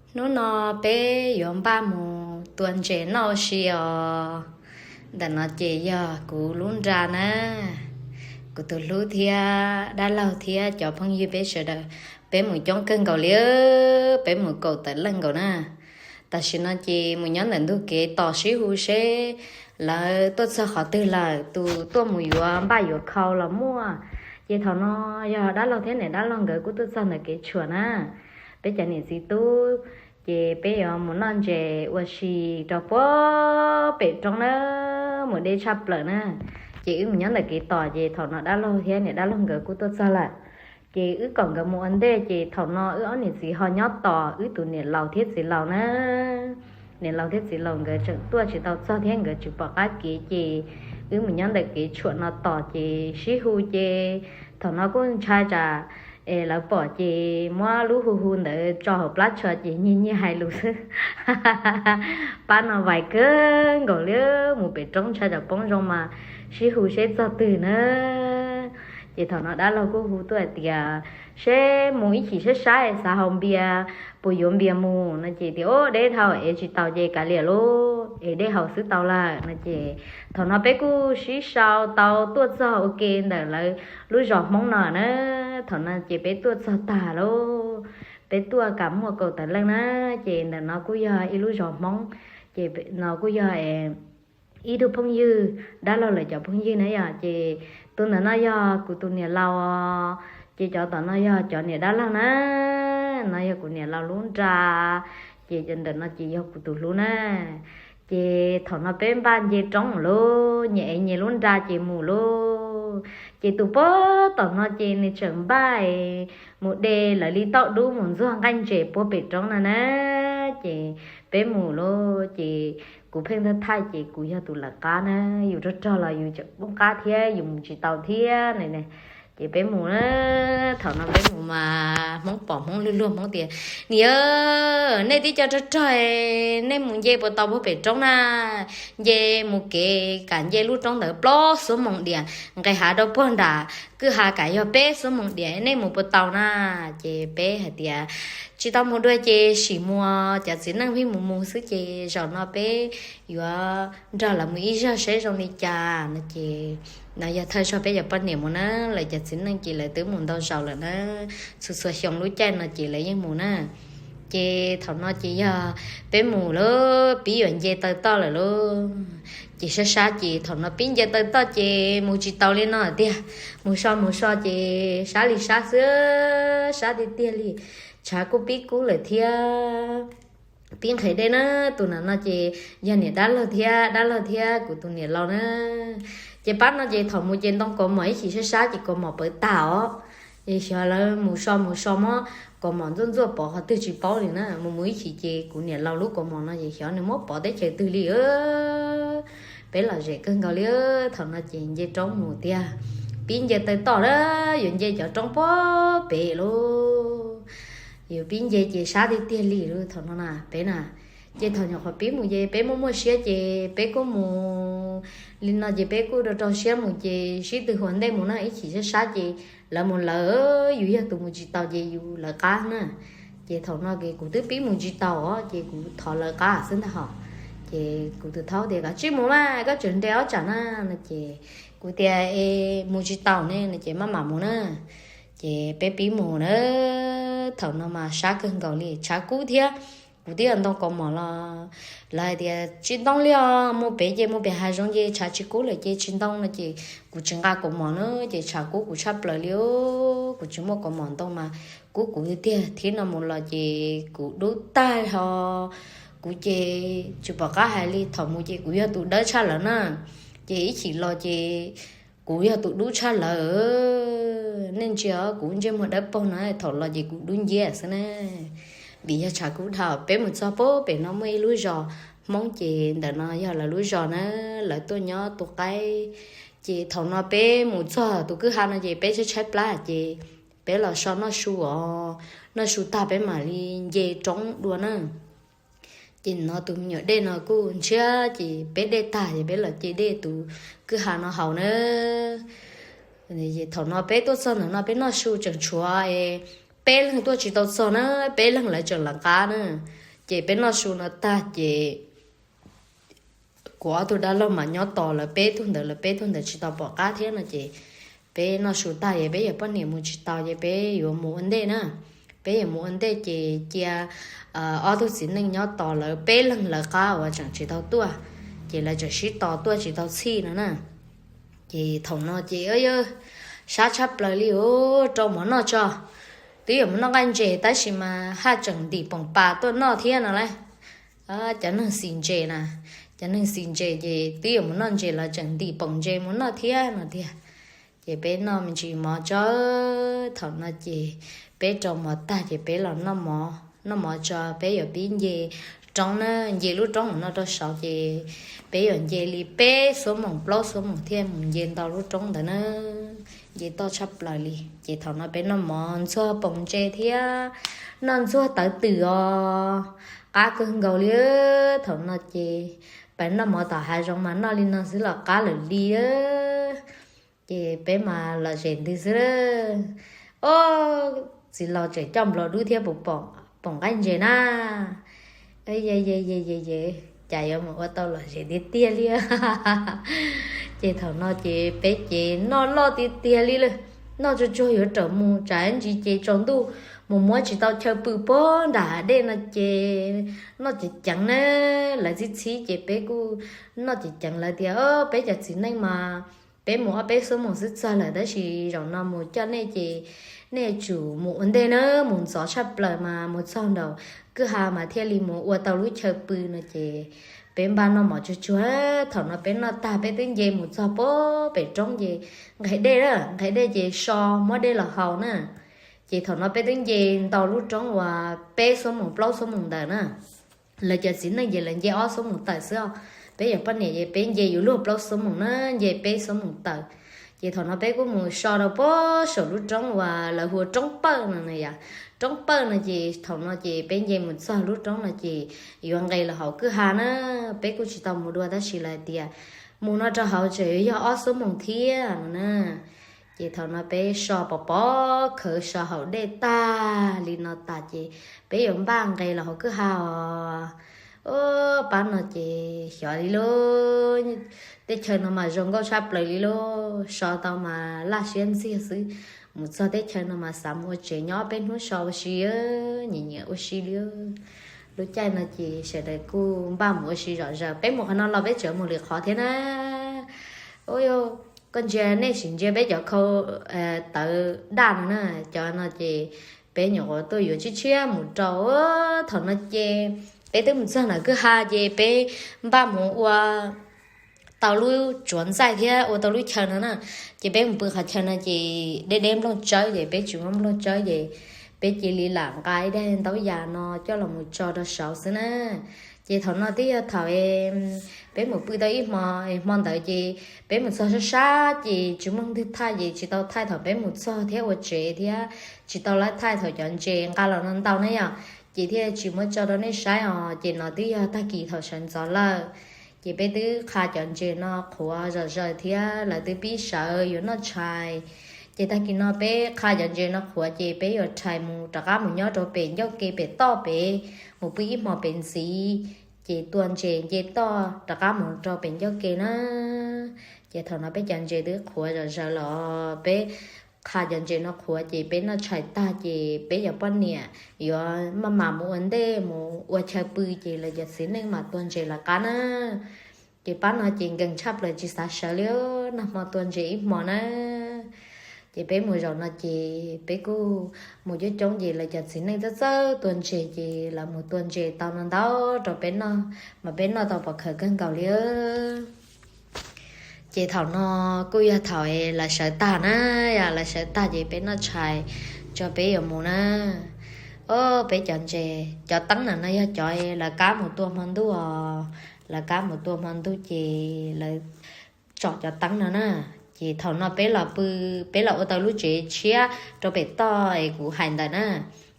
Hnub no peb yuav npaj mus tua ntses noj ua si os. Ntawm no ces yog kuv lub nra na, kuv tus hlub thiab dab laug thiab cov phooj ywg peb sawv daws, peb mus coob kawg nkaus li, peb mus kaum tawm leej nkaus na. Tam sim no ces mus nyob ntawm ntug kev tos sib hu seb lawv tuaj txog qhov twg lawm, tus tuaj mus yuav npaj yuav khau los muaj. Ces thaum no yog dab laug thiab niam dab laug nkawd kuj tuaj txog ntawm kev tshuam na. Peb cov niam txiv tub, ces peb yuav mus noj ntses ua si rau puag pem roob na, mus deb tshaj plaws na. Ces wb mus nyob ntawm kev tos, ces thaum no dab laug thiab niam dab laug nkawd kuj tuaj txog lawm. Ces wb kom nkawd mus ua ntej, ces thaum no wb ob niam txiv ho nyob tos wb tus niam laus thiab txiv laus na. Niam laus thiab txiv laus nkawd tseem tuaj tsis tau txog thiab nkawd tsis pom qab kev, ces wb mus nyob ntawm kev tshuam no tos ces sib hu ces thaum no kuj ntshai tsam es lawv pom ces muab lub hu hu ntawd tso hauv plab tsho ces nyiag nyiag hais lus xwb. Pab no vais kawg nkaus li, mus pem roob ntshai tsam poob zoo mas sib hu seb txog twg na. Ces thaum no dab laug kuj hu tuaj hais tias seb mus ib chim sab sab es xav haus npias, puas yuav npias mus no ces tias, Ub, deb dhau es tsis taus ces kav liam lauj, es dej haus xwb tau lawm no ces thaum no peb kuj sib sau tau tuaj txog ua ke ntawm lawv lub zos Hmoob no na. Thaum no ces peb tuaj txog tag lauj, peb tuaj kam muaj kaum tawm leej na. Ces ntawm no kuj yog ib lub zos Hmoob, ces no kuj yog ib tug phooj ywg, dab laug lawv cov phooj ywg na yom. Ces tus ntawm no yog kuv tus niam laus, ces cov tom no yog cov niam dab laug na. No yog kuv niam laus lub nra, ces ntawm no ces yog kuv tus hlub na. Ces thaum no peb npaj nce roob lauj, nyias ev nyias lub nra ces mus lauj. Ces tus puag tom no ces nws tseem npaj mus de lawv li tauj dub mus ntxuag nqaij ntses puag pem roob no na. Ces peb mus lauj, ces kuv pheej thaij thaij ces kuv yog tus lawv qab na, yus rog rog los yus tseem poob qab thiab yus mus tsis tau thiab na. Ces peb mus na, thaum no peb mus mas Hmoob pom Hmoob luag luag Hmoob tias, Niam, nej tib co rog rog, nej mus nce puas tau puag pem roob na? Nce mus kev kam nce lub roob ntawd plaub xuab moos diam, nqes hav rau puag nram kwj ha kam yog peb xuab moos diam, nej mus puas tau na? Ces peb hais tias, Tsis tau mus dua ces sim mus, cov txiv neej pheej mus mus xwb ces zaum no peb yuav nrog lawv mus ib zaug seb zoo li cas no ces, no yog thawj zaug peb cov poj niam mus na, lawv cov txiv neej ces lawv twb mus ntau zaus lawm na, txhua txhua xyoo lub caij no ces lawv yeej mus na. Ces thaum no ces yog peb mus lauj, pib yuav nce taw toj lawm lauj. Ces sab sab ces thaum no pib nce taw toj ces mus tsis taus li no tiag, mus so mus so ces sab li sab xwb, sab tiag tiag li, tshav kuj pib kub lawm thiab. Pib nqhis dej na, tus ntawm no ces yog niam dab laug thiab, dab laug thiab kuv tus niam laus na. Ces pab no ces thaum mus ces ntoo kaus mom ib chim sab sab ces kaus mom pawv tag os. Ces xyov lawv mus so mus so muab kaus mom ntxuaj ntxuaj pov qhov twg tsis paub li na, mus mus ib chim ces kuv niam laus lub kaus mom no ces xyov nws muab pov teb chaws twg li. Peb lom zem kawg nkaus li, thaum no ces nce roob mus tiag, pib nce taw toj na, yuav nce cov roob puag pem lauj. Yuav pib nce ces sab tiag tiag li lauj thaum no na peb na. Ces thaum nyuam qhuav pib mus ces peb muaj muaj siab ces peb kuj mus li no ces peb kuj rau rau siab mus ces sib tw hu ua ntej mus na, ib chim sab sab ces lawv mus lawv, yus yog tus mus tsis taus ces yus lawv qab na. Ces thaum no ces kuv twb pib mus tsis taus os ces kuv thov lawv qab xwb ntag hos. Ces kuv tus thaub tias, Koj tsij mus mas, koj tseem nres ob tsam na no ces kuv tias, Es mus tsis taus ne no ces maj mam mus na. Ces peb pib mus na, thaum no mas sab kawg nkaus li, tshav kub thiab. Kuv twb yuav ntoo kaus mom los lawv hais tias tsis ntoo li os, mus pem ces mus pem hav zoov ces tshav tsis kub lawm ces tsis ntoo no ces kuv tsis nqa kaus mom na ces tshav kub kuv tshaj plaws li, kuv tsis muaj kaus mom ntoo mas kub kuv tiag tiag. Thib no mus los ces kuv dub tag ho, kuv ces tsis pom qab hais li, thaum mus ces kuv yog tus dawb tshaj lawv na, ces ib chim los ces kuv yog tus dub tshaj lawv. Nej ntsia kuv ntsej muag dawb paug na, thaum los ces kuv dub nciab xwb na, vim yog tshav kub dhau. Peb mus txog puag pem no muaj ib lub zos Hmoob ces ntawm no yog lawv lub zos na, lawv tuaj nyob tu qaib. Ces thaum no peb mus txog tus kwj ha no ces peb tshaib tshaib plab ces peb los so noj su os, noj su tag peb mam li nce roob dua na. Ces no tus me nyuam dej no kuj ntshiab ces peb dej tag ces peb los ce dej tus kwj ha no haus na. Thaum no peb tuaj txog ntawm no peb noj su tseem tshuav es peb leeg tuaj tsis tau txog na, peb leeg lawv tseem lawv qab na. Ces peb noj su no tag ces kuv ob tug dab laug mas nyob tos lawv peb tug ntawd, lawv peb tug ntawd tsis tau pom qab thiab no ces peb noj su tag es peb yog poj niam mus tsis tau ces peb yuav mus ua ntej na. Peb yuav mus ua ntej ces cia ob tug txiv neej nyob tos lawv peb leeg lawv qab uas tseem tsis tau tuaj, ces lawv tseem sib tos tuaj tsis tau txhij no na. Ces thaum no ces yog sab tshaj plaws li os, rau mov noj tso. Twb yuav mus noj nqaij ntses tab sis mas haj tseem ntim poom pas tuaj noj thiab no las. Cov neeg xis ntses na, cov neeg xis ntses ces twb yuav mus noj ntses los tseem ntim poom ntses mus noj thiab no tiag. Ces peb noj me ntsis mov tso. Thaum no ces peb rau mov tag ces peb los noj mov tso, peb yuav pib nce roob na, nce lub roob no rau saud ces peb yuav nce li peb xuab moos plaub xuab moos thiaj mus nce ntau lub roob ntawd na. Nce toj tshaj plaws li ces thaum no peb noj mov ntxuag poom ntses thiab noj ntxuag tawv twm os, qab kawg nkaus li. Thaum no ces peb noj mov tom hav zoov mas noj li no xwb los qab lawm li. Ces peb mas lom zem ntws xwb. Ob, txiv laus tseem coj nplua dub thiab puas pom nqaij ntses na. Ces yuav mus ua tau lom zem tiag tiag li. Ces thaum no ces peb ces noj loj tiag tiag li lawm, noj tsuag tsuag yuav rawm mus tsam ntsis ces tsaus ntuj mus muab tsis tau chaw pw puag nram hav dej no ces noj ceev ceev na. Lawv txhib txhib ces peb kuj noj ceev ceev, lawv tias peb cov txiv neej mas peb mus ob peb xuab moos xwb txog lawm tab sis zaum no mus coj nej ces nej tsum mus ua ntej na, mus ntxov tshaj plaws mas mus txog nraum kwj ha mas thiaj li mus ua tau lub chaw pw no ces peb npaj noj mov tsuag tsuag. Thaum no peb noj tag peb twb nce mus txog puag pem roob ces nqes dej, nqes dej ces so muab dej los haus na. Ces thaum no peb twb nce ntau lub roob uas peb xuab moos plaub xuab moos ntawm na. Lawv cov txiv neej ces lawv nce ob xuab moos tawm xwb os. Peb yog poj niam ces peb nce yuav luag plaub xuab moos na, nce peb xuab moos tawm. Ces thaum no peb kuj mus so rau puag saum lub roob uas lawv hu ua Roob Pawj no na yom. Roob Pawj no ces thaum no ces peb nce mus txog lub roob no ces yuav nqes los hauv kwj ha na. Peb kuj tsis tau mus dua tab sis lawv tias mus no rau hauv tseem yuav yog ob xuab moos thiab no na. Ces thaum no peb so pov pob khawv so haus dej tag li no tas ces peb yuav npaj nqes los hauv kwj ha os. Pab no ces xyov li lauj, teb chaws no mas zoo nkauj tshaj plaws li lauj, so tau mas laj siab ntxiag xwb. Mus txog teb chaws no mas xav mus ua tsev nyob peb hnub so ua si, nyiam nyiam ua si li. Lub caij no ces sawv daws kuj npaj mus ua si zom zaws, peb mus qhov no los peb tseem mus lwm qhov thiab na. Koj ntsia, nej sim ntsia peb cov khau tawv daj no na, cov no ces peb nyuam qhuav tuaj yuav tshiab tshiab mus rau. Thaum no ces peb twb mus txog ntawm kwj ha ces peb npaj mus ua tau lub tsuav ntxaij thiab ua tau lub chaw no na. Ces peb mus pw qhov chaw no ces deb deb nplooj tsawb ces peb tsis muaj nplooj tsawb ces peb cia li lam nqa ib daim ntaub yas no coj los mus tso rau saud xwb na. Ces thaum no twb yog thaum peb mus pw tau ib hmo, hmo ntawd ces peb mus txog sab sab ces tsis muaj leej twg thaij ces tsis tau thaij thaum peb mus txog thiab ua tsev thiab tsis tau lab thaij thaum cov ntses nqa los no ntau ne yom, ces thiaj tsis muab tso rau nej saib os. Ces no twb yog tag kis thaum sawv ntxov lawm, ces peb twb qha cov ntses no qhuav zom zaws thiab lawv twb pib sawv yuav noj tshais. Ces tag kis no peb qha cov ntses no qhuav ces peb yuav rhais mus rov qab mus nyob rau pem ncauj ke pem toj pem, mus pw ib hmo pem ntxiv, ces tua ntses nce toj rov qab mus rau pem ncauj ke na. Ces thaum no peb cov ntses twb qhuav zom zaws los peb qha cov ntses no qhuav ces peb noj tshais tag ces peb cov poj niam yuav maj mam mus ua ntej mus ua chaw pw ces lawv cov txiv neej mam tua ntses lawv qab na. Ces pab no ces nkees tshaj plaws tsis xav sawv li, nag hmo tua ntses ib hmo na. Ces peb mus zaum no ces peb kuj mus coob coob ces lawv cov txiv neej txawj txawj tua ntses ces lawv mus tua ntses tau no ntau rau peb noj, mas peb noj tau pov khawv kawg nkaus li. Ces thaum no kuj yog thaum lawv sawv tag na, yog lawv sawv tag ces peb noj tshais tso peb yuav mus na. Ob, peb cov ntses, cov teeb na no yog cov lawv kab mus tua hmo ntuj os, lawv kab mus tua hmo ntuj ces lawv tsom cov teeb no na. Ces thaum no peb los pw, peb los ua tau lub tsev tshiab rau pem toj es kuv hais ntawd na.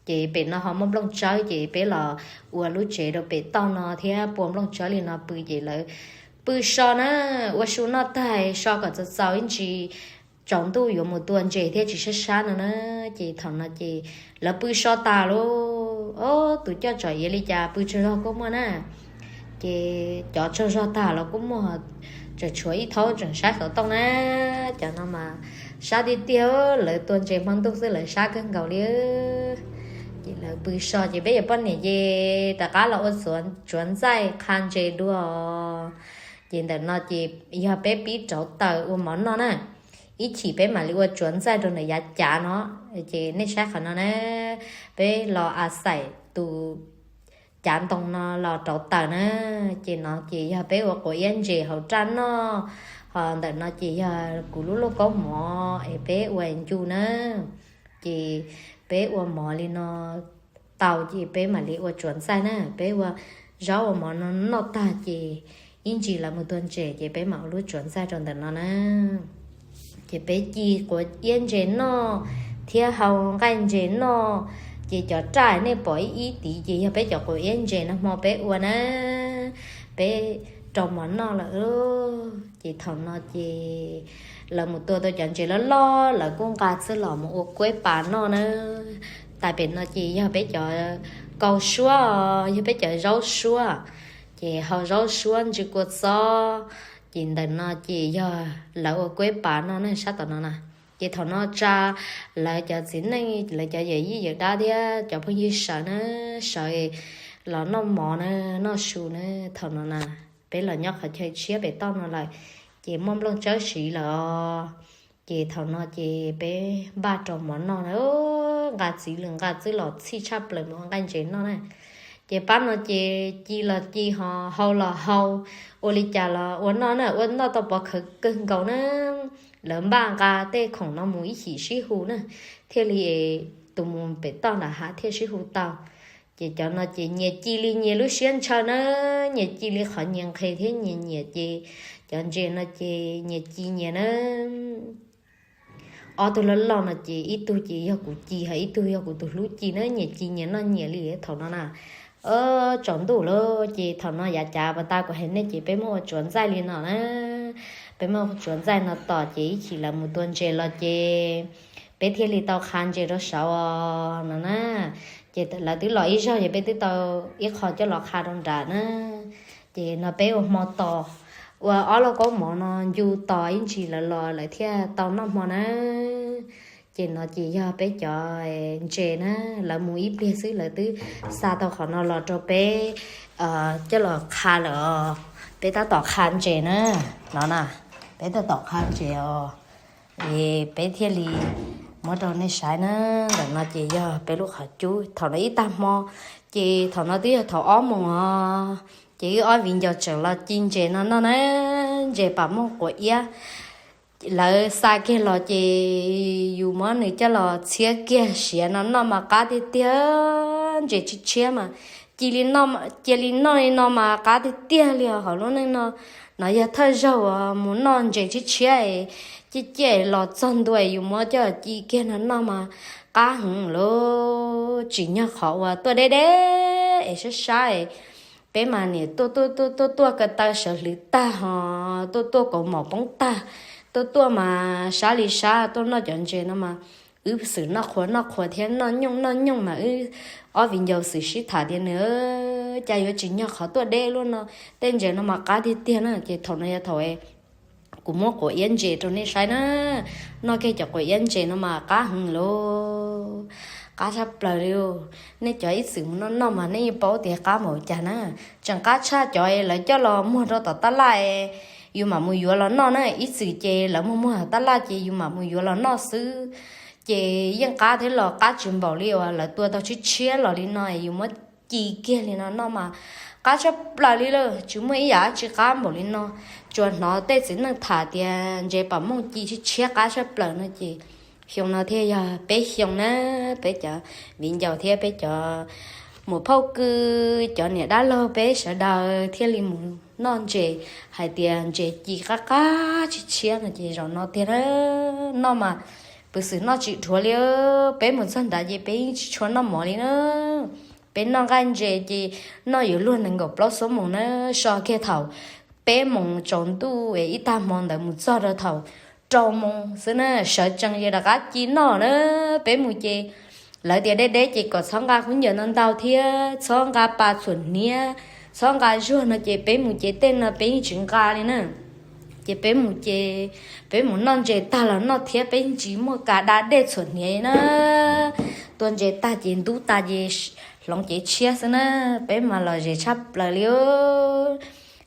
Ces pem no ho muaj nplooj tsawb ces peb los ua lub tsev rau pem toj no thiab pua nplooj tsawb li no pw ces lawv pw so na, ua su noj tag so kom txaus txaus ib ntsis, tsaus ntuj yuav mus tua ntses thiab tsis sab sab no na. Ces thaum no ces lawv pw so tas lauj, ob tus coj tsom iav li cas pw tsaug zog kuj muaj na. Ces cov tsaug zog tag los kuj muaj, tseem tshuav ib thaub tseem saib xov tooj na. Cov no mas sab tiag tiag, lawv tua ntses hmo ntuj xwb lawv sab kawg nkaus li. Ces lawv pw so ces peb cov poj niam ces rov qab los ua tsuav ntxaij qha ntses dua. Ces ntawm no ces yog peb pib rauv taws ua mov noj na. Ib chim peb mam li ua tsuav ntxaij rau ntawm yav cav no. Ces nej saib qhov no na, peb los a xaim tus cav ntoo no los rauv taws na. Ces no ces yog peb ua quav iab ntses hauv raj noj. Ho ntawm no ces yog kuv lub lauj kaub mov es peb ua ncu na. Ces peb ua mov li no tau ces peb mam li ua tsuav ntxaij na. Peb ua zaub ua mov no noj tag ces ib ntsis lawv mus tua ntses ces peb mam ua lub tsuav ntxaij rau ntawm no na. Ces peb ci quav iab ntses noj thiab hau nqaij ntses noj. Ces cov raj nej pom ib ib tid ces yog peb cov quav iab ntses no hmo peb ua na. Peb rau mov noj lawm. Ces thaum no ces lawv mus tua tau cov ntses loj loj lawv kuj nqa txwj los mus ua kuaib pas noj na. Tas pem no ces yog peb cov kau suab, yog peb cov zaub suab. Ces hau zaub suab ntsis kua txob. Ces ntawm no ces yog lawv ua kuaib pas noj na, sab tom no na. Ces thaum no tsa lawv cov txiv neej, lawv cov yawm yij yawm dab thiab cov phooj ywg sawv na, sawv los noj mov na, noj su na. Thaum no na, peb los nyob qhov chaw tshiab pem toj no lawm, ces muaj nplooj tsawb siv lawm os. Ces thaum no ces peb npaj rau mov noj na, nqa txiv lws nqa txwj los txhij tshaj plaws mus ua nqaij ntses noj na. Ces pab no ces ci los ci ho hau los hau, ua li cas los ua noj na, ua noj tau pov khawv kawg nkaus na. Lawv npaj nqa tej khoom no mus ib chim sib hu na, thiaj li tus mus pem toj nram hav thiaj sib hu tau. Ces cov no ces nyias ci li nyias lub siab ntshaw na, nyias ci li qhov nyias nqhis thiab nyias nyiam ces cov ntses no ces nyias ci nyias na. Ob tug loj loj no ces ib tug ces yog kuv ci, ho ib tug yog kuv tus hlub ci na, nyias ci nyias noj nyias li thaum no na. Tsaus ntuj lawm ces thaum no yav cav pas tas kuv hais nej ces peb muab ua tsuav ntxaij li no na. Peb muab ua tsuav ntxaij no tos ces ib chim lawv mus tua ntses los ces peb thiaj li tau qha ntses rau saud os no na. Ces lawv twb los ib zaug ces peb twb tau ib qho coj los qha rau nrad na. Ces no peb ua hmo tos, ua ob lauj kaub mov no ncu tos ib ntsis lawv los lawv thiaj tau noj hmo na. Ces no ces yog peb cov ntses na, lawv mus ib pliag xwb lawv twb xa tau qhov no los rau peb coj los qha lawm os. Peb tab tom qha ntses na, no na, peb tab tom qha ntses os. Es peb thiaj li muab rau nej saib na. Ntawm no ces yog peb lub qhov cub. Thaum no ib tag hmo, ces thaum no twb yog thaum ob moos os, ces wb ob viv ncaus tseem los ci ntses no noj na. Ntses pam mooj quav iab, lawv xa kiag los ces yus muab nws coj los txhiab kiag siav no noj mas qab tiag tiag. Ntses tshiab tshiab mas cia li noj, cia li noj li no mas qab tiag tiag li os. Hauv lub neej no, no yog thawj zaug uas mus noj ntses tshiab tshiab, ciaj ciaj los txog ntua yus muab coj ci kiag no noj mas qab heev lawm. Tsim nyog qhov uas tuaj deb deb es sab sab, peb mas niam tuaj tuaj tuaj tuaj ko taw sawv hlwv tag ho tuaj tuaj kaus mom poob tag, tuaj tuaj mas sab li sab tuaj noj cov ntses no mas wb xwm noj qhuav noj qhuav thiab noj nyooj noj nyooj mas wb ob viv ncaus xwm sib tham tias nws cas yuav tsim nyog qhov tuaj deb luaj no, tej ntses no mas qab tiag tiag na. Ces thaum no yog thaum kuv muab quav iab ntses rau nej saib na, noj kiag cov quav iab ntses no mas qab heev lawm, qab tshaj plaws li. Nej cov ib txwm mus noj noj mas nej yeej paub tias qab npaum cas na. Tseem qab tshaj cov lawv coj los muag rau tom tab laj, yus mam mus yuav los noj na. Ib txwm ces lawv muag muag tom tab laj ces yus mam mus yuav los noj xwb, ces yeej qab thiab los qab tsis npaum li uas lawv tua tau tshiab tshiab los li no yus muab ci kiag li no noj mas qab tshaj plaws li lawm. Tsis muaj ib yam dab tsi qab npaum li no. Tsuas hnov tej txiv neej tham tias ntses pam mooj ci tshiab tshiab qab tshaj plaws no ces xyoo no thiaj yog peb xyoo na, peb cov viv ncaus thiab peb cov muam phauj kwv, cov niam dab laug peb sawv daws thiaj li mus noj ntses, hais tias ntses ci qab qab tshiab tshiab no ces zaum no tiag na. Noj mas pw xwm noj tsis dhuav li. Peb mus txog nrad ces peb yeej tsis tshua noj mov li na. Peb noj nqaij ntses ces noj yuav luag nees nkaum plaub xuab moos na, so kiag thaum peb moos tsaus ntuj es ib tag hmo ntawd mus txog rau thaum rau moos xwb na, sawv tsees ces rov qab ci noj na. Peb mus ces lawv tias deb deb ces kom txhob nqa khaub ncaws ntau ntau thiab txhob nqa pas txhuam hniav, txhob nqa zuag no ces peb mus ces tej no peb yeej tsis nqa li na. Ces peb mus ces peb mus noj ntses tag los noj thiab peb yeej tsis muaj kas da dej txhuam hniav na. Tua ntses tag ces ntub tas ces hloov cev tshiab xwb na, peb mas lom zem tshaj plaws li.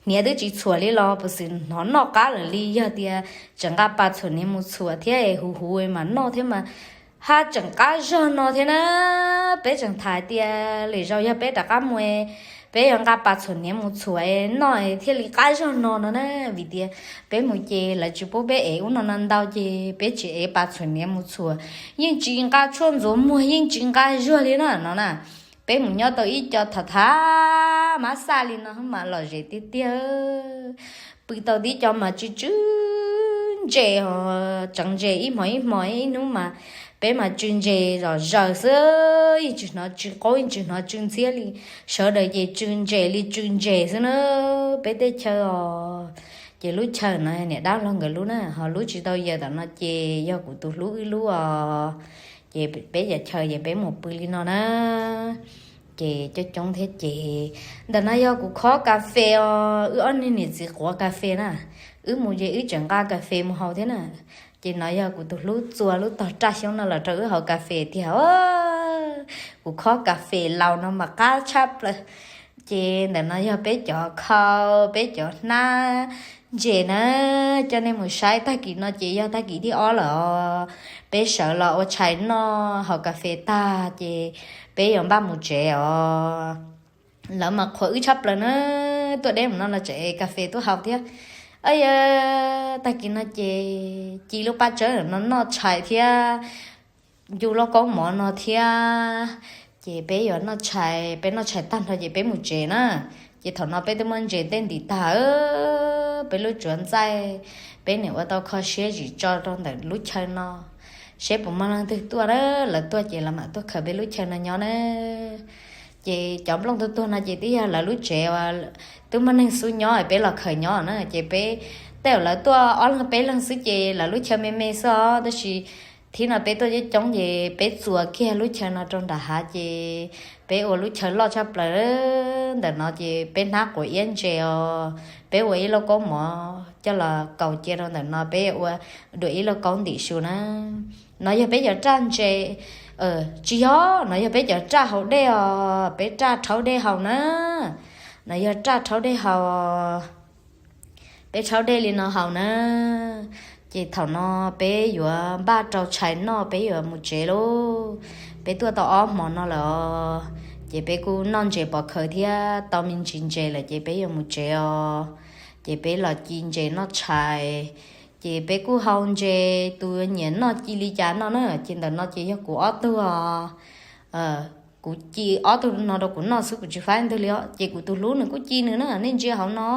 Hniav twb tsis txhuam li los puas xwm hnov noj qab lawm li, yog tias tseem nqa pas txhuam hniav mus txhuam thiab huv huv mas noj thiab mas haj tseem qab zog no thiab na. Peb tseem tham tias lwm zaus yog peb rov qab mus, peb yuav nqa pas txhuam hniav mus txhuam noj thiaj li qab zog no no na. Vim tias peb mus ces lawv tsis pub peb ev ub no no ntau ces peb tsis ev pas txhuam hniav mus txhuam, yeej tsis nqa tshuaj ntxuav muag, yeej tsis nqa zuag li na no na. Peb mus nyob tau ib co tham tham mab xaj li no mas lom zem tiag tiag. Pw tau tib co mas tsw tsw ntses, tseev ntses ib hmos ib hmos ib hnub mas peb mas tsw ntses zom zaws xwb, yeej tsis hnov tsw qaub yeej tsis hnov tsw ntxhiab li. Sawv daws ces tsw ntses li tsw ntses xwb na. Peb tej chaw os, ces lub chaw no niam dab laug nkawd lub na, ho lub tsis tau yaws tom no ces yog kuv tus hlub wb lub os. Ces peb cov chaw ces peb mus pw li no na. Ces coob coob thiab ces ntawm no yog kuv khob kas fes os, wb ob niag niam txiv quav kas fes na. Wb mus ces wb tseem nqa kas fes mus haus thiab na. Ces no yog kuv tus hlub txua lub tog raj xyoob no los rau wb haus kas fes tiag. Kuv khob kas fes laus no mas qab tshaj plaws. Ces ntawm no yog peb cov khau, peb cov hnab ntses na. Coj nej mus saib, tag kis no ces yog tag kis thib ob lawm os. Peb sawv los ua tshais noj haus kas fes tag ces peb yuav npaj mus tsev os. Lawv mas qhuas wb tshaj plaws na, tuaj deb mus no los tseem ev kas fes tuaj haus thiab. Yog tag kis no ces ci lub paj tsawb no noj tshais thiab ncu lauj kaub mov no thiab. Ces peb yuav noj tshais, peb noj tshais tag nrho ces peb mus tsev na. Ces thaum no peb twb muab ntses tej ntim tag, peb lub tsuav ntxaij, peb niam ua tau kho siab zim tso rau ntawm lub chaw no, seb puas muaj leej twg tuaj na. Lawv tuaj ces lawv mam tuaj khaws peb lub chaw no nyob na. Ces cov nplooj tuag tuag no ces twb yog lawv lub tsev uas twb muaj neeg xub nyob peb los khaws nyob na. Ces peb tej zaum lawv tuaj ob leeg peb leeg xwb ces lawv lub chaw me me xwb os, tab sis thib no peb tuaj coob coob ces peb txuas kiag lub chaw no rau nram hav ces peb ua lub chaw loj tshaj plaws. Ntawm no ces peb hnab quav iab ntses os, peb ua ib lauj kaub mov coj los kaus cia rau ntawm no, peb ua dua ib lauj kaub ntim su na. No yog peb cov raj ntses, tsis yog, no yog peb cov raj haus dej os, peb raj rhaub dej haus na. No yog raj rhaub dej haus, peb rhaub dej li no haus na. Ces thaum no peb yuav npaj rau tshais noj, peb yuav mus tsev lauj. Peb tuaj tau ob hmo no lawm os, ces peb kuj noj ntses pov khawv thiab tau me ntsis ntses lawm ces peb yuav mus tsev os. Ces peb los ci ntses noj tshais, ces peb kuj haus ntses, tus nyiam noj ci li cas noj na. Ces ntawm no ces yog kuv ob tug os. Kuv ci ob tug no rau kuv noj xwb, kuv tsis faib ntug li os. Ces kuv tus hlub nws kuj ci nws na, nej ntsia hauv no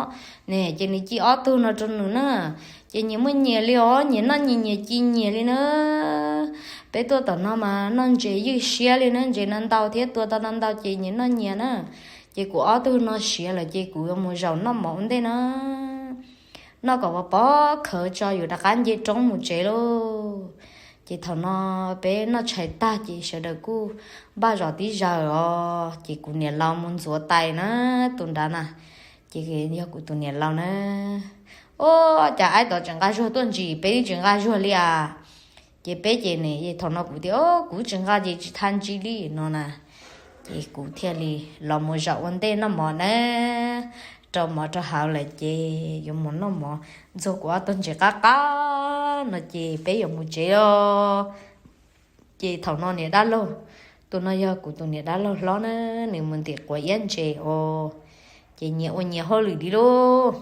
ne, ces nws ci ob tug no rau nws na. Ces nyias muaj nyias li os, nyias noj nyias, nyias ci nyias li na. Peb tuaj tom no mas noj ntses ywj siab li na, ntses no ntau thiab tua tau ntau ntau ces nyias noj nyias na. Ces kuv ob tug no siav lawm ces kuv yuav mus zaum noj mov ua ntej na. Noj kom pov pov khawv tso yuav rov qab nce roob mus tsev lauj. Ces thaum no peb noj tshais tag ces sawv daws kuj npaj zos tib zaws os, ces kuv niam laus mus ntxuav tais na, tus nrad na. Ces yog kuv tus niam laus na, o, cas aib tom tseem nqa zuag tuaj ntsis, peb twb tsis nqa zuag li as. Ces peb ces ne, thaum no kuv tias, o, kuv tsis nqa ces tsis tha ntsis li no na. Ces kuv thiaj li los mus zaum ua ntej noj mov na. Rau mov rau hauv lawm ces yuav mus noj mov ntxuag kuv ob tug ntses qab qab no ces peb yuav mus tsev os. Ces thaum no niam dab laug, tus no yog kuv tus niam dab laug hlob na, nws mus ntim quav iab ntses os. Ces nyias ua nyias hauj lwm li lauj.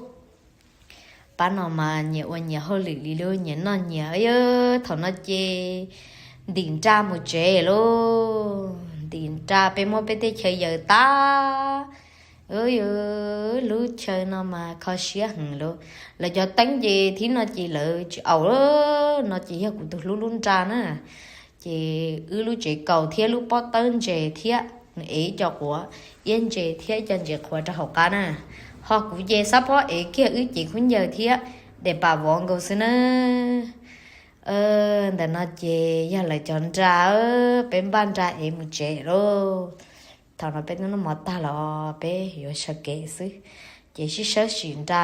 Pab no mas nyias ua nyias hauj lwm li lauj, nyias noj nyias. Thaum no ces ntim nra mus tsev lauj, ntim nra peb muab peb tej chaw yaws tag. Lub chaw no mas kho siab heev lauj. Lawv cov teeb ces thib no ces lawv tsis aus no ces yog kuv tus hlub lub nra na. Ces wb lub tsev kaus thiab lub pob tawb ntses thiab, nws ev ib co quav iab ntses thiab ib co ntses qhuav rau hauv qab na. Ho kuv ces xab phob ev kiag wb cev khaub ncaws thiab daim pam vov nkaus xwb na. Ntawm no ces yog lawv cov nra, peb npaj nra es mus tsev lauj. Thaum no peb twb noj mov tag los peb yuav sawv kev xwb, ces sib sawb sim nra.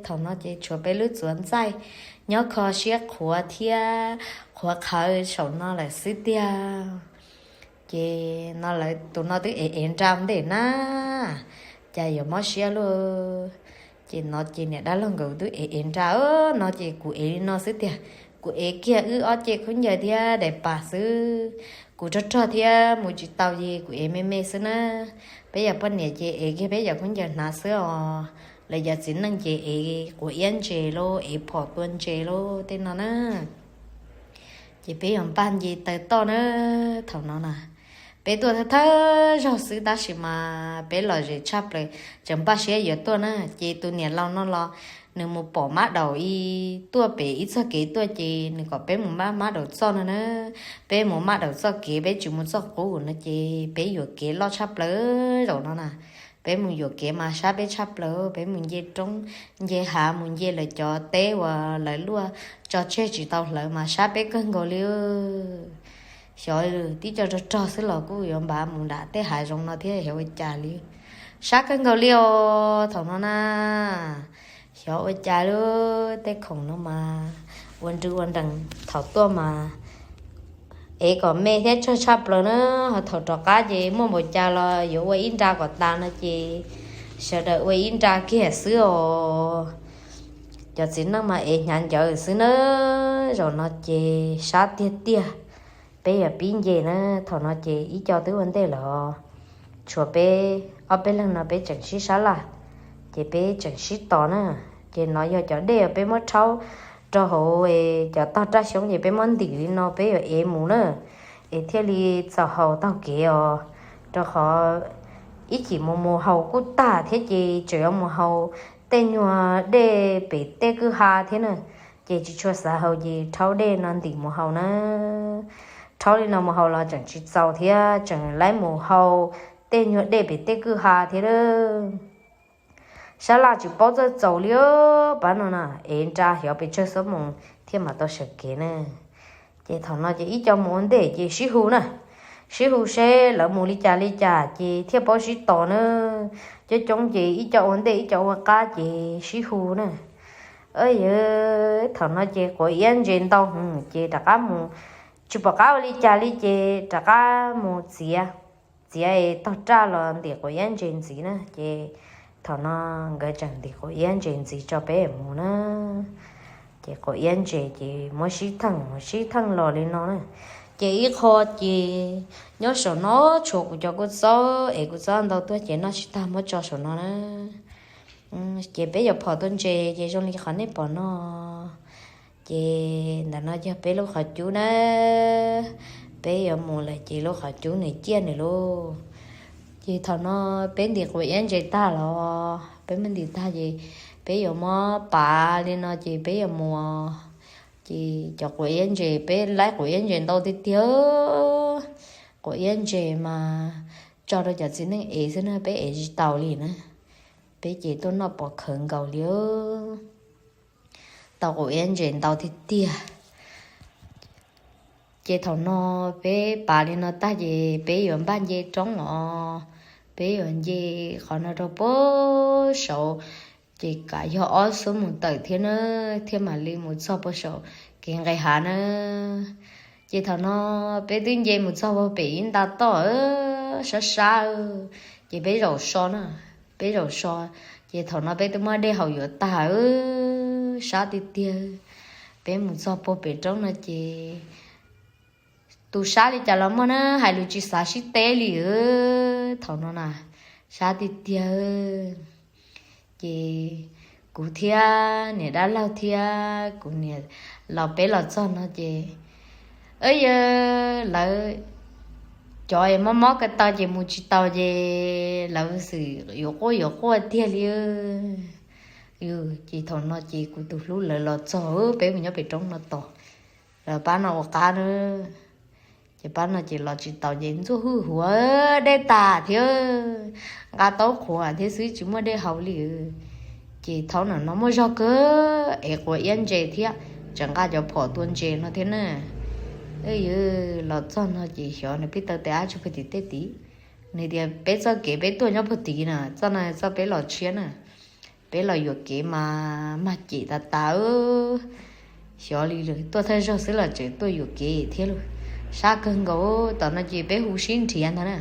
Thaum no ces tshuav peb lub txuas ntxaij nyob kho siab qhuav thiab qhuav qhawv saum no lawm xwb tiag. Ces no lawv tus no twb ev ev nra ntej na, cas yuav mob siab luaj. Ces no ces niam dab laug nkawd twb ev ev nra, no ces kuv ev li no xwb tiag, kuv ev kiag wb ob ce khaub ncaws thiab daim pam xwb. Kuv rog rog thiab mus tsis tau ces kuv ev me me xwb na. Peb yog poj niam ces ev kiag peb cov khaub ncaws hnav xwb os. Lawv cov txiv neej ces ev quav iab ntses lauj, ev phom tua ntses lauj tej no na. Ces peb yuav npaj nce taw toj na. Thaum no na, peb tuaj thawj thawj zaug xwb tab sis mas peb lom zem tshaj plaws, tseem npaj siab yuav tuaj na. Ces tus niam laus no los nws mus pom mab daum ib tuaj pem ib txoj kev tuaj ces nws kom peb mus maj mab daum txoj no na. Peb mus maj daum txoj kev, peb tsis mus txoj qub no ces peb yuam kev loj tshaj plaws zaum no na. Peb mus yuam kev mas sab peb tshaj plaws, peb mus nce roob nce hav, mus nce lawv cov teb uas lawv luaj tso tseg tsis tau hlawv mas sab peb kawg nkaus li. Xyov tib co rog rog xwb los kuj yuav npav mus nram tej hav zoov no thiab xyov ua cas li. Sab kawg nkaus li os thaum no na. Xyov ua cas li, tej khoom no mas ua nrw ua nrees thaum tuaj mas ev kom me thiab tsawg tshaj plaws na. Ho thaum rov qab ces muaj npaum cas los yuav ua ib nra kom tas no ces sawv daws ua ib nra kiag xwb os. Cov txiv neej mas ev hnyav ncawv xwb na. Zaum no ces sab tiag tiag. Peb yuav pib nce na. Thaum no ces ib co twb ua ntej lawm, tshuav peb ob peb leeg no peb tseem sib sab laj, ces peb tseem sib tos na. Ces no yog cov dej uas peb muab rhaub rau hauv cov tog raj xyoob ces peb muab ntim li no peb yuav ev mus na, es thiaj li txaus haus taug kev os. Rau qhov ib chim mus mus haus kuj tag thiab ces tseem yuav mus haus tej nyuag dej pem tej kwj ha thiab na. Ces tsis tshua xav haus ces rhaub dej no ntim mus haus na. Rhaub li no mus haus los tseem tsis txaus thiab tseem laib mus haus tej nyuag dej pem tej kwj ha thiab. Sab laj tsis paub txawj txaus li pab no na, ev nra xyov pes tsawg xuab moos thiaj mam tau sawv kev na. Ces thaum no ces ib co mus ua ntej ces sib hu na, sib hu seb lawv mus li cas li cas ces thiaj paub sib tos na. Coob coob ces ib co ua ntej ib co ua qab ces sib hu na. Yawg, thaum no ces quav iab ntses ntau heev ces rov qab mus, tsis pom qab ua li cas li ces rov qab mus txiav, txiav es tog raj los ntim quav iab ntses ntxiv na. Ces thaum no nkawd tseem ntim quav iab ntses ntxiv tso peb mus na. Ces quav iab ntses ces muab sib theej mus sib theej los li no na. Ces ib qho ces nyob saum no tshuav kuv cov kua txob es kuv txob ntau tuaj ces noj tsis tag muab tso saum no na. Ces peb yuav phom tua ntses ces zoo li qhov nej pom no. Ces ntawm no yog peb lub qhov cub na. Peb yuav mus lawm ces lub qhov cub nws ciaj nws lauj. Ces thaum no peb ntim quav iab ntses tag los, peb muab ntim tag ces peb yuav muab pav li no ces peb yuav mus. Ces cov quav iab ntses, peb laib quav iab ntses ntau tiag tiag. Quav iab ntses mas tso rau cov txiv neej ev xwb na, peb ev tsis taus li na. Peb ces tuaj noj pov khawv nkaus li. Tau quav iab ntses ntau tiag tiag. Ces thaum no peb pav li no tag ces peb yuav npaj nce roob os. Peb yuav nce qhov no rau puag saud, ces kam yog ob xuab moos tawm thiab na, thiaj mam li mus txog puag saum kev nqis hav na. Ces thaum no peb twb nce mus txog puag pem ib nta toj sab sab, ces peb zaum so na, peb zaum so, ces thaum no peb twb muab dej haus yuav tag, sab tiag tiag. Peb mus txog puag pem roob no ces tus sab li cas los muaj na, hais lus tsis xav sib teb li. Thaum no na, sab tiag tiag. Ces kuv thiab niam dab laug thiab kuv niam los peb los txog no ces, yawg, lawv cov mob mob ko taw ces mus tsis taus ces lawv xwm yuav quaj yuav quaj tiag li. Ces thaum no ces kuv tus hlub lawv los txog, peb mus nyob pem roob no tos, lawv pab no ua qab na. Ces pab no ces los tsis taus ces ntxuaj hwj huav, dej tas thiab, nqa taub qhuav thiab xwb tsis muaj dej haus li. Ces thaum no muaj zog kawg, ev quav iab ntses thiab tseem nqa cov phom tua ntses no thiab na. Yog los txog no ces xyov nws pib taw tes ab tsuj pem tim tej tid. Nws tias peb txoj kev peb tuaj nyob puag tid na, txoj no txoj peb los tshiab na. Peb los yuam kev mas mag cem tas tas, xyov li lawm, tuaj thawj zaug xwb los tseem tuaj yuam kev thiab lauj. Sab kawg nkaus. Tom no ces peb hu sib nrhiav ntag na.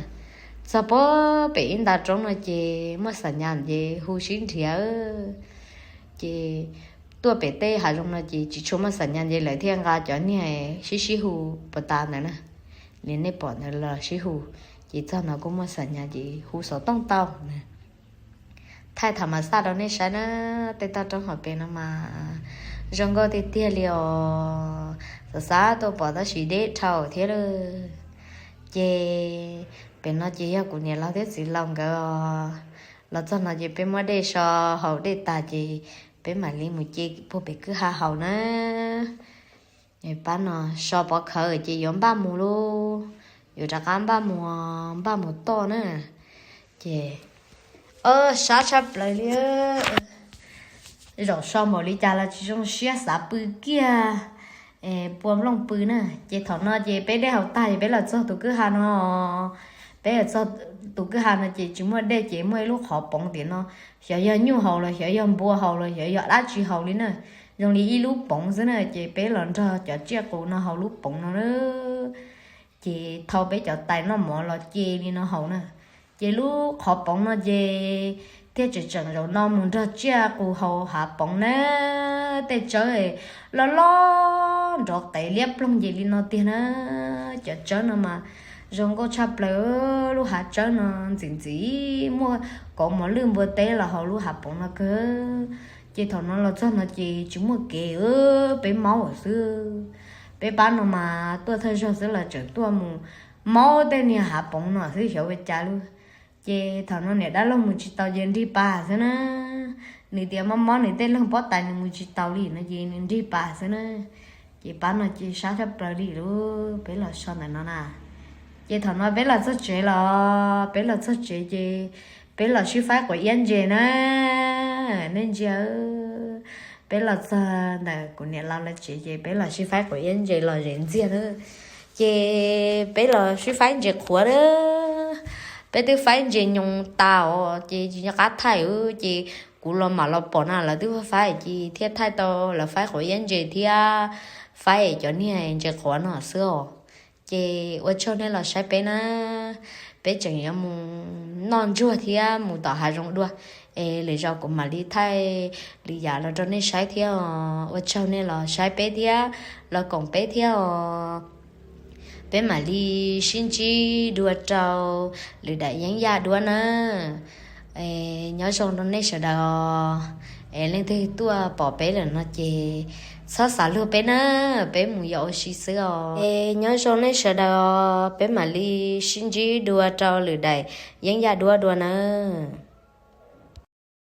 Txog puag pem ib nta roob no ces muaj xam nyas ces hu sib nrhiav. Ces tuaj pem tej hav zoov no ces tsis tshua muaj xam nyas ces lawv thiaj nqa cov niag sib sib hu puas tas ntawd na. Li nej pom ntawd los sib hu. Ces txog no kuj muaj xam nyas ces hu xov tooj tau na. Thaij tham mas xaj rau nej saib na. Tej toj roob hauv pes no mas zoo nkauj tiag tiag li os. Xav xav tuaj pom tab sis deb dhau thiab lauj. Ces pem no ces yog kuv niam laus thiab txiv laus nkawd os. Los txog no ces peb muab dej so haus dej tag ces peb mam li mus ce puag pem kwj ha haus na. Pab no so pov khawv ces yuav npaj mus lauj, yuav rov qab npaj mus, npaj mus toj na. Ces sab tshaj plaws li. Zaum so npaum li cas los tsis zoo siab xav pw kiag, pua nplooj pw na. Ces thaum no ces peb dej haus tag es peb los txog tus kwj ha no. Peb los txog tus kwj ha no ces tsis muaj dej ces muaj ib lub qhov poov tiam no. Xyov yog nyuj haus los xyov yog npua haus los xyov yog dab tsi haus li na. Zoo li ib lub poov xwb na ces peb los nrog cov tsiaj qus no haus lub poov no na. Ces thau peb cov tais noj mov los ce li no haus na. Ces lub qhov poov no ces thiaj tseem tseem zaum no mus nrog tsiaj qus haus hav poov na. Tej tsawb loj loj nrov qev liab ploog nce li no tiag na. Cov tsawb no mas zoo nkauj tshaj plaws. Lub hav tsawb no ntxim ntxim muaj kauv mos lwj npua teb los haus lub hav poov no kawg. Ces thaum no los txog no ces tsis muaj kev, peb maub xwb. Peb pab no mas tuaj thawj zaug xwb los tseem tuaj mus maub tej niag hav poov no xwb xyov ua cas lauj. Ces thaum no niam dab laug mus tsis tau ces nrig pas xwb na. Nws tias mob mob nws tej leeg pob tais nws mus tsis tau li no ces nws nrig pas xwb na. Ces pab no ces sab tshaj plaws li lauj, peb los so ntawm no na. Ces thaum no peb los txog tsev los, peb los txog tsev ces peb los sib faib quav iab ntses na. Nej ntsia, peb los txog ntawm kuv niam laus lawv tsev ces peb los sib faib quav iab ntses los zem ntxiag na. Ces peb los sib faib ntses qhuav na. Peb twb faib ntses nyoos tas os ces tsis nco qab thaij ces kuv los mam los pom na lawv twb faib ces thiaj thaij tau lawv faib quav iab ntses thiab faib cov niag ntses qhuav no xwb os. Ces ua tsaug nej los saib peb na. Peb tseem yuav mus noj ntsuag thiab mus tom hav zoov dua. Es lwm zaus kuv mam li thaij lwm yam los rau nej saib thiab os. Ua tsaug nej los saib peb thiab los koom peb thiab os. Peb mam li sib ntsib dua rau lwm daim yeeb yaj duab na. Nyob zoo rau nej sawv daws os. Es leej twg tuaj pom peb lawm no ces txhob xav luag peb na, peb mus yos ua si xwb os. Es nyob zoo nej sawv daws os, peb mam li sib ntsib dua rau lwm daim yeeb yaj duab dua nawb.